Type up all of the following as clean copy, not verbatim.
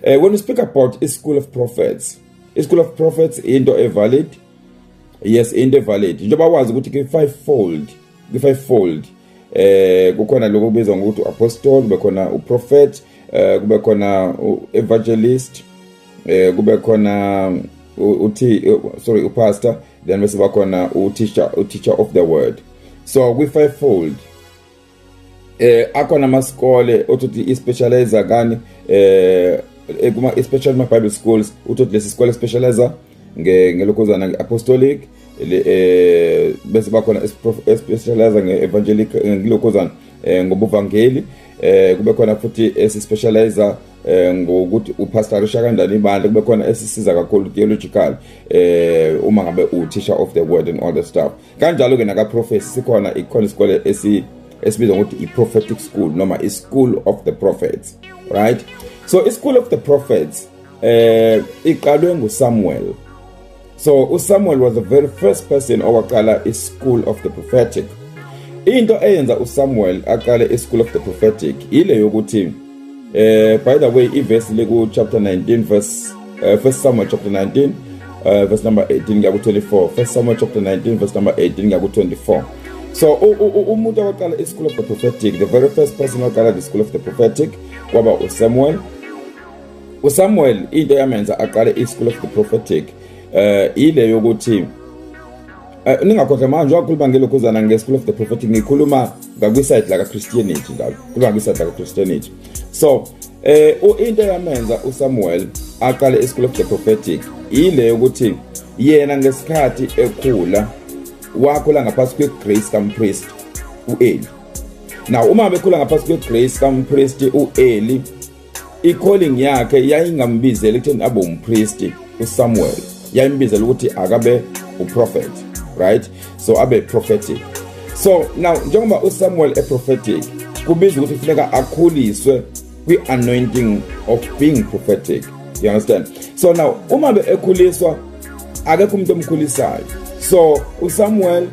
When we speak about a school of prophets, a school of prophets into evalid. Yes, into evalid. Njengoba wazi ukuthi ke fivefold, ke fivefold kukhona lokho kubizwa ngokuthi apostle, kube khona uprophet, kube khona evangelist, kube khona uthi, sorry, upastor, then bese bakhona uteacher, uteacher of the word. So kwi fivefold akhona amasikole othi i-specialize kani kuma, especially ma Bible schools, uthi lesi sikole specialize ngelokhuzana nge-apostolic, bese bakhona specialize nge-evangelic, ngilokhuzana ngobuvangeli, kube khona futhi esi-specialize ngokuthi upastorisha kanjani ibandla, kube khona esisiza kakhulu theological uma ngabe u-teacher of the word and all the stuff. Kanjalo ke naka prophecy sikhona, ikhona isikole esibizwa ngokuthi i-prophetic school noma i-school of the prophets, right? So i-school of the prophets iqalwe nguSamuel. So uSamuel was the very first person owaqala i-school of the prophetic. Into eyenza uSamuel aqale i-school of the prophetic ile yokuthi, by the way, iverse leku chapter 19 verse, First Samuel chapter 19 verse number 18 ngiya ku 24. First Samuel chapter 19 verse number 18 ngiya ku 24. So umuntu owaqala i-school of the prophetic, the very first person owaqala the school of the prophetic kwaba uSamuel. uSamuel, into yamenza aqale i-school of the prophetic ile yokuthi, ningakhohlwa manje wakhuluma ngelokhuzana nge-school of the prophetic, ngikhuluma ngakwiside la ka-Christianity njalo, khuluma ngakwiside la ka-Christianity. So into yamenza uSamuel aqale i-school of the prophetic ile yokuthi yena ngesikhathi ekhula wakhula ngaphansi kwe-grace kampriest u-Eli. Now uma bekhula ngaphansi kwe-grace kampriest u-Eli, i-calling yakhe yayingambizeli ekutheni abe umpriest uSamuel, yayimbizela ukuthi akabe uprophet, right? So abe prophetic. So now njengoba uSamuel eprophetic, kubiza ukuthi kufuneka akhuliswe kwi-anointing of being prophetic, you understand? So now uma be ekhuliswa, akekho umuntu omkhulisayo. So uSamuel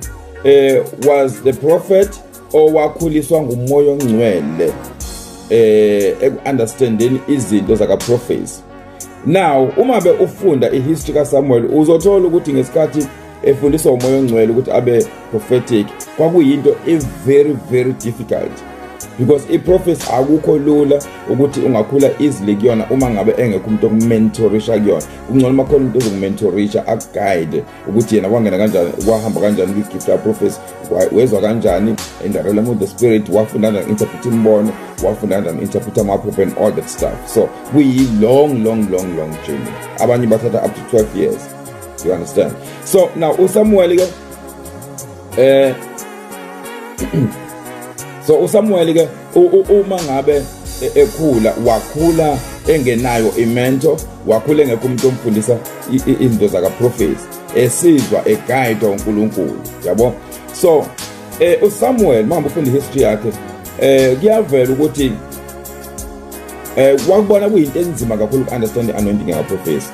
was the prophet owakhuliswa nguMoya oNgcwele eku-understandeni izinto zaka prophecy. Now uma be ufunda ihistory kaSamuel, uzothola ukuthi ngesikhathi efundiswa uMoya oNgcwele ukuthi abe prophetic, kwakuyinto e very very difficult, because i-prophecy akukho lula ukuthi ungakhula easily kuyona uma ngabe engekho umuntu okumentorisha kuyona. Kungcono uma khona umuntu ozokumentorisha, akuguide ukuthi yena wangena kanjani, wahamba kanjani kwi-gift ya-prophecy, wezwa kanjani in the realm of the spirit, wafunda kanjani interpret imibono, wafunda kanjani interpret amaphupho and all that stuff. So kuyi-long long long long journey, abanye bathatha up to 12 years, you understand? So now uSamuel ke so uSamuel ke uma ngabe ekhula, wakhula engenayo imentor, wakhula engekho umuntu omfundisa izinto zaka prophecy, esizwa eguide uNkulunkulu, yabo. So uSamuel, manje ufunda history yakhe, kuyavela ukuthi wakubona kuyinto enzima kakhulu ukunderstand i-anointing yaka prophecy.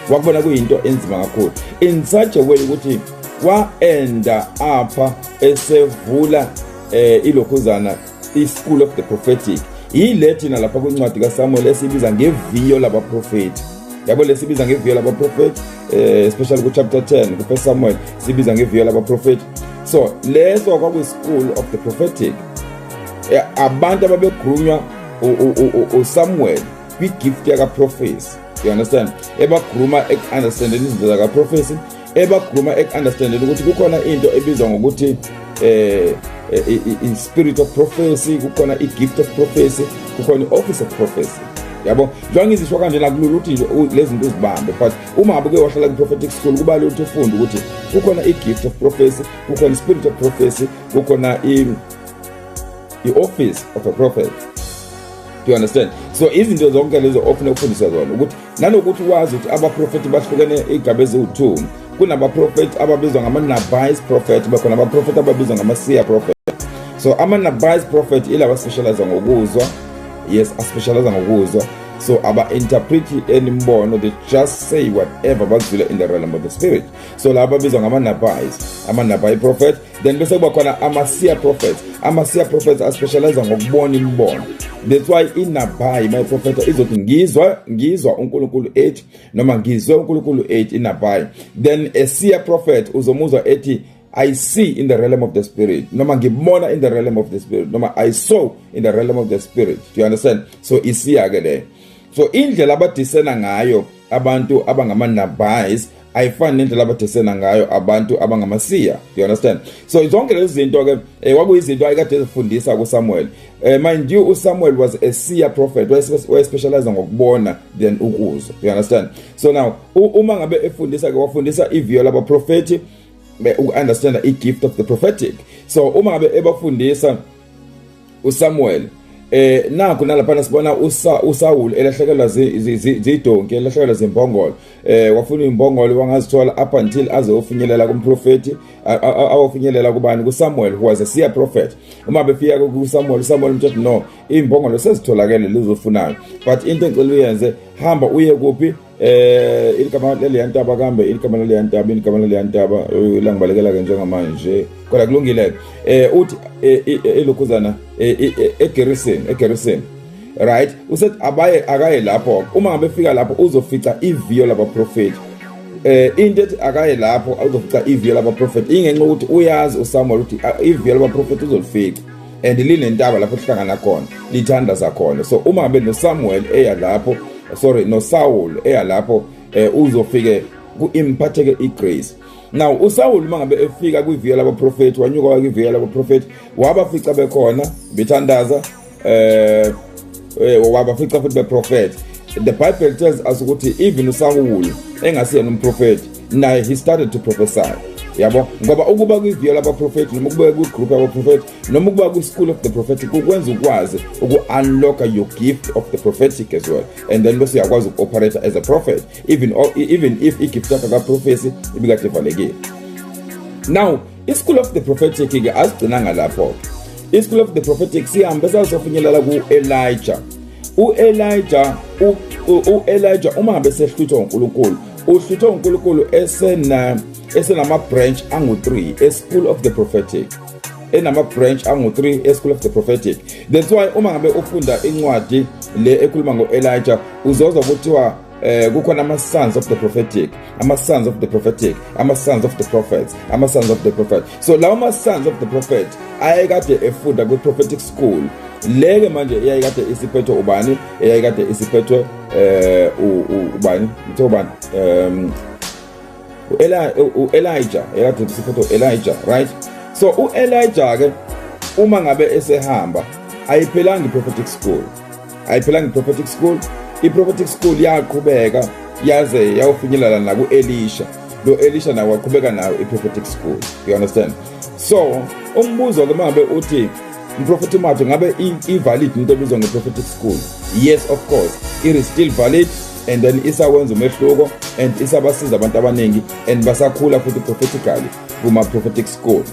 Wakubona kuyinto enzima kakhulu in such a way ukuthi wa-enda apha esevula ilokhuzana i-school of the prophetic, yile thina lapha kwincwadi kaSamuel esibiza ngeviyo labaprofeti, yabo. Lesibiza ngeviyo labaprofeti, especially ku chapter 10 ku First Samuel, sibiza ngeviyo labaprofeti. So leso kwakuyi school of the prophetic. Abantu ababegroomwa uSamuel kwi-gift yaka-prophecy, you understand? Ebagrooma eku-understandeni izinto zaka-prophecy, ebagrooma eku-understandeni ukuthi kukhona into ebizwa ngokuthi i-spirit of prophecy, kukhona i-gift of prophecy, kukhona i-office of prophecy, yabo. Njengoba ngizisho kanje, nakulula ukuthi nje lezi zinto uzibambe, but uma ngabe uke wahlala kwi-prophetic school, kuba lula ukuthi ufunde ukuthi kukhona i-gift of prophecy, kukhona i-spirit of prophecy, kukhona i-office of a prophet, do you understand? So izinto zonke lezo ofuna ukufundiswa zona, ukuthi nanokuthi wazi ukuthi abaprofethi bahlukene igaba eziwu-2. Kunabaprofethi ababizwa ngama-nabis prophet, bakhona abaprofethi ababizwa ngama-seer prophet. So ama-nabis prophet ilaba specialize ngokuzwa, yes, aspecialize ngokuzwa. So aba-interpret any mbono, they just say whatever bakuzwile in the realm of the spirit. So laba babizwa ngama-nabis, ama-nabi prophet. Then bese kuba khona ama-seer prophets. Ama-seer prophets aspecialize ngokubona imibono. That's why inabai mayiprofetha izothi ngizwa uNkulunkulu ethi, noma ngizwe uNkulunkulu ethi, inabai. Then a seer prophet uzomuzwa ethi, "I see in the realm of the spirit," noma "ngibona in the realm of the spirit," noma "I saw in the realm of the spirit." Do you understand? So isiya ke le. So indlela abadiscerna ngayo abantu abangama-nabais ayifani nendlela abadiscerna ngayo abantu abangamasiya. Do you understand? So zonke lezi zinto ke kwakuyizinto ayekade ezifundisa kuSamuel. Mind you, uSamuel was a seer prophet, wayespecialize ngokubona than ukuzwa. Do you understand? So now uma ngabe efundisa ke, wafundisa iviyo labaprofeti uku-understand i-gift of the prophetic. So uma ngabe ebafundisa uSamuel, nakho nalapha sibona uSaul elahlekelwa zidonki, elahlekelwa zimbongolo, wafuna imbongolo wangazithola up until aze ofinyelela kumprofeti, awofinyelela kubani? KuSamuel, who was a seer prophet. Uma befika kuSamuel, uSamuel umtshela, "No, imbongolo sezitholakele lezofunayo, but into engicela uyenze, hamba uye kuphi, igama leliya ntaba kambe, igama leliya ntaba, igama leliya ntaba langibalekela ke njengamanje, kodwa kulungile." Uthi elokhuzana eGerizim, eGerizim, right? Usethi abaye, akaye lapho. Uma ngabe fika lapho uzofica iviyo labaprofeti. Into ethi akaye lapho uzofica iviyo labaprofeti ingenxa ukuthi uyazi uSamuel ukuthi iviyo labaprofeti uzolifica and linentaba lapho lihlangana khona, lithandaza khona. So uma ngabe noSamuel eya lapho, sorry, noSaul eya lapho, uzofike ku-imparteke igrace. Now uSaul uma ngabe efika kwiviyo labaprofeti, wanyuka kwiviyo labaprofeti, wabafica bekhona bethandaza, wabafica futhi beprofet. The Bible tells us ukuthi even uSaul engasiyena umprofeti naye, he started to prophesy, yabo, ngoba ukuba kwiviyo labaprofeti noma ukuba kwigroup yabaprofeti noma ukuba kwi-school of the prophetic kukwenza ukwazi uku-unlocka your gift of the prophetic as well, and then bese uyakwazi uku-operate as a prophet even if i-gift yakho ka-prophecy ibikade ivalekile. Now i-school of the prophetic ke asigcinanga lapho. I-school of the prophetic sihambe sazofinyelela ku-Elijah. U-Elijah, u-Elijah uma ngabe sehluthwa uNkulunkulu, uhluthwa uNkulunkulu esenama branch angu-3 e-school of the prophetic, enama branch angu-3 e-school of the prophetic. That's why uma ngabe ufunda incwadi le ekhuluma ngo-Elijah, uzozwa kuthiwa kukhona ama sons of the prophetic, ama sons of the prophetic, ama sons of the prophets, ama sons of the prophet. So lawo ama sons of the prophet ayekade efunda kwi prophetic school leke manje eyayikade isiphethwe ubani? Eyayikade isiphethwe ubani? Ngithe ubani? U-Elijah, eyayikade isiphethwe u-Elijah, right? So u-Elijah ke uma ngabe esehamba, ayiphelanga i-prophetic school, ayiphelanga i-prophetic school. I-prophetic school yaqhubeka yaze yayofinyelela naku-Elisha. Lo Elisha naye waqhubeka nayo i-prophetic school. You understand? So umbuzo ke mangabe uthi, "Mprofeti Mathe, ngabe i-valid into ebizwa nge-prophetic school?" Yes, of course it is still valid, and then isawenza umehluko and isabasiza abantu abaningi and basakhula futhi prophetically kuma-prophetic school.